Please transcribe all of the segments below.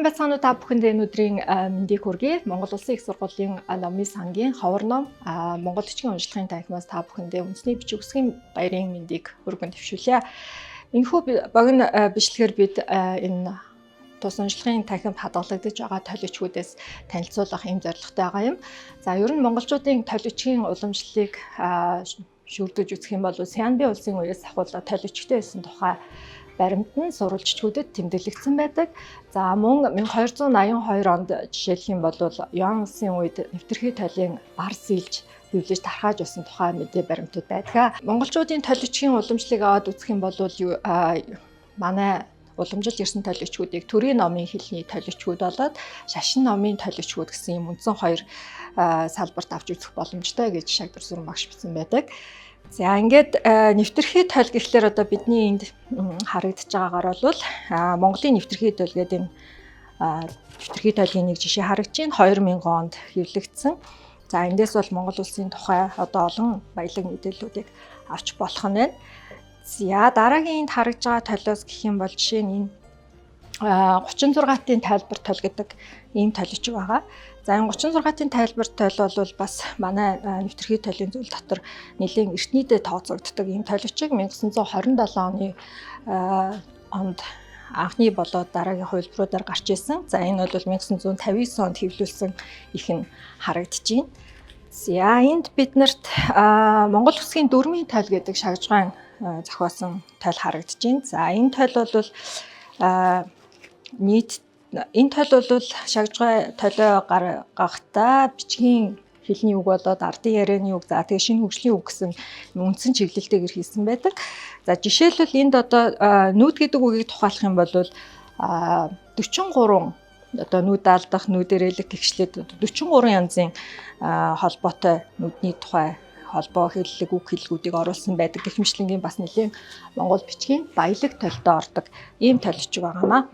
Сайн байцгаана уу, та бүхэндээ энэ өдрийн мэндийг хүргэе. Монгол Улсын их сургуулийн номын сангийн ховор ном, Монгол бичгийн уншлагын танхимаас та бүхэндээ үндэсний бичиг үсгийн баярын мэндийг өргөн дэвшүүлье. Энэхүү богино бичлэгээр бид энэ тус уншлагын танхимд хадгалагдаж байгаа толичгүүдээс танилцуулах юм зорилготой байгаа юм. За, ер нь монголчуудын толичгийн уламжлалыг шүүрдэж үзэх юм бол Сянби улсын үеэс ахуулаад толичгтэй байсан тухай баримт нь сурвалжчгүүдэд тэмдэглэгдсэн байдаг. За, мөн 1282 онд жишээлэх юм бол Юан улсын үед нэвтэрхий толийн бар сэлж хэвлэж тархааж байсан тухай мэдээ баримтууд байдаг. Монголчуудын толичгийн уламжлалыг аваад үзэх юм бол манай уламжилж ирсэн толичгүүдийг төрийн номын хэлний толичгүүд болоод шашин номын толичгүүд гэсэн юм үндсэн хоёр салбарт авч үзэх боломжтой гэж Шагдар Сүрэн багш бичсэн байдаг. За, ингээд нэвтэрхий толь гэхлээр одоо бидний энд харагдаж байгаагаар бол Монголын нэвтэрхий толь гэдэг энэ нэвтэрхий толийн нэг жишээ харагдаж байна. 2000 онд хэвлэгдсэн. За, эндээс бол Монгол улсын тухай одоо олон баялаг мэдээллүүдийг авч болох нь байна. За, дараагийн энд харагдж байгаа толиос гэх юм бол жишээ нь энэ 36-ын тайлбар толь гэдэг ийм толич байгаа. За, энэ 36-ын тайлбар толь бол бас манай нэвтэрхий толийн зүйл дотор нэлээн эртнийдээ тооцогддог ийм толичиг 1927 оны онд анхны болоод дараагийн хувилбаруудаар гарч ирсэн. За, энэ бол 1959 онд хэвлүүлсэн их нь харагдаж байна. За, энд бид нарт Монгол үсгийн дөрмийн тойл гэдэг шагжгаан зохиосон тойл харагдаж байна. За, энэ тойл бол нийт энэ тойл бол шагжгай толио гаргахдаа бичгийн хэлний үг болоод ардын ярианы үг, за тэгээ шинэ хөгжлийн үг гэсэн үндсэн чиглэлтэйгээр хийсэн байдаг. За, жишээлбэл, энд одоо нүүд гэдэг үгийг тухайлах юм бол 43 одоо нүд алдах, нүд ирээлэх гэгчлээд 43 янзын холбоотой нүдний тухай холбоо хэллэг, үг хэллэгүүдийг оруулсан байдаг. Гэх мэтлэнгийн бас нэлээн монгол бичгийн баялаг толдоо ордог ийм толичиг байгаамаа.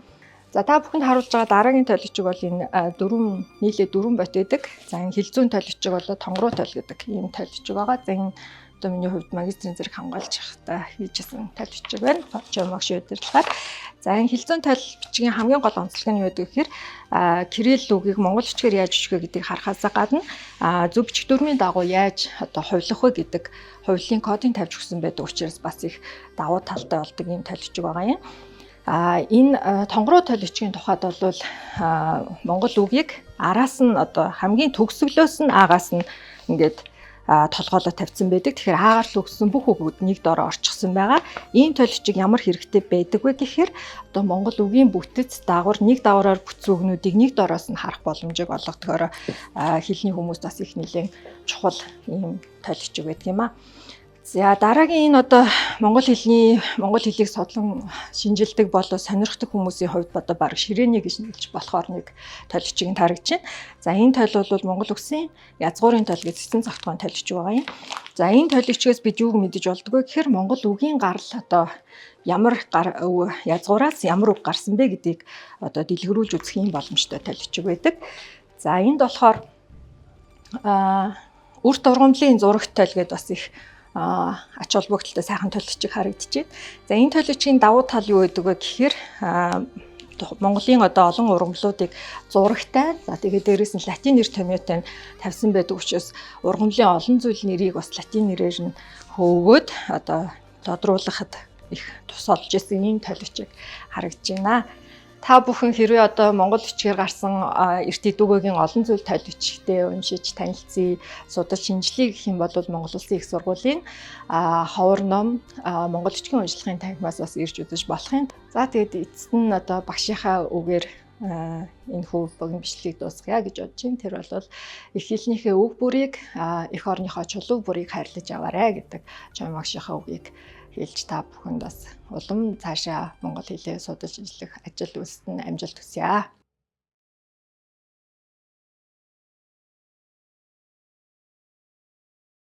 За, та бүхэнд харуулж байгаа дараагийн толичиг бол энэ дөрвөн нийлээ дөрвөн бот байдаг. За, энэ хилзүүн толичиг болоо тонгороо тол гэдэг ийм толичиг байгаа. За, энэ одоо миний хувьд магистрийн зэрэг хамгаалж байхдаа хийжсэн толичиг байна. Чомог удирдлагаар. За, энэ хилзүүн тол бичгийн хамгийн гол онцлог нь юу гэдэг гэхээр кирилл үгийг монгол бичгээр яаж бичих вэ гэдгийг харахаасаа гадна зөв бичих дүрмийн дагуу яаж одоо хувилах вэ гэдэг хувиллын кодыг тавьж өгсөн байдаг учраас бас их давуу талтай болдог ийм толичиг байгаа юм. Энэ тонгороо толичгийн тухайд бол монгол үгийг араас нь одоо хамгийн төгсгөлөөс нь аагаас нь ингээд толгоолоо тавьсан байдаг. Тэгэхээр аагаар л өгсөн бүх үгүүд нэг дороо орчихсон байгаа. Ийм толичиг ямар хэрэгтэй байдаг вэ гэхээр одоо монгол үгийн бүтэц дагавар нэг дагавраар бүтсэн үгнүүдийг нэг дороос нь харах боломжийг олгодгоороо хэлний хүмүүст бас их нэлээн чухал ийм толичиг байдаг юм а. За, дараагийн энэ одоо монгол хэлний монгол хэлийг судлан шинжилдэг болоо сонирхдаг хүмүүсийн хувьд одоо баг ширээний гэж нэрлэж болохоор нэг толичиг нь харагдаж байна. За, энэ тойл бол Монгол үгсийн язгуурын тойл гэж цэцэн цогтгоон толичиг байгаа юм. За, энэ толичгээс бид юуг мэдэж болдог вэ гэхээр монгол үгийн гарал одоо ямар гар язгуураас ямар үг гарсан бэ гэдгийг одоо дэлгэрүүлж үзэх юм боломжтой толичиг байдаг. За, энд болохоор үрт ургамлын зурагт тойл гэдээ бас их ач холбогдолтой сайхан толичиг харагдаж байна. За, энэ толичгийн давуу тал юу гэдэг вэ гэхээр Монголын одоо олон ургамлуудыг зурагтай, за тэгээд дээрээс нь латин нэр томьёотой тавьсан байдаг учраас ургамлын олон зүйл нэрийг бас латин нэрээр нь хөөгөөд одоо тодруулахад их тус олж ирсэн ийм толичиг харагдаж байна. Та бүхэн хэрвээ одоо монгол бичгээр гарсан эрт эдүгэгийн олон зүйл толичигтэй уншиж танилцъя, судалж шинжлэе гэх юм бол Монгол Улсын их сургуулийн ховор ном, монгол бичгийн уншлагын танхимаас бас ирж үзэж болох юм. За, тэгээд эцэст нь одоо багшийнхаа үгээр энэ хүү богино бичлэгийг дуусгая гэж бодож байна. Тэр бол эх хэлнийхээ үг бүрийг, эх орныхоо чулуу бүрийг хайрлаж аваарай гэдэг Чон багшийнхаа үгийг хэлж та бүхэнд бас улам цаашаа монгол хэлээ судалж шинжлэх ажил үйлсэд нь амжилт хүсье.